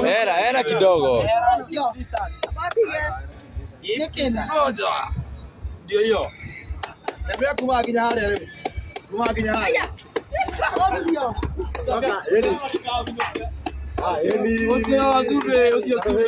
Era, era kidogo. Ngoja. Ndio hiyo. Tembea kuma nginya harĩa rĩu. Kuma nginya harĩa. Sasa yeni. Ah, yeni. Utia zube, utia zube.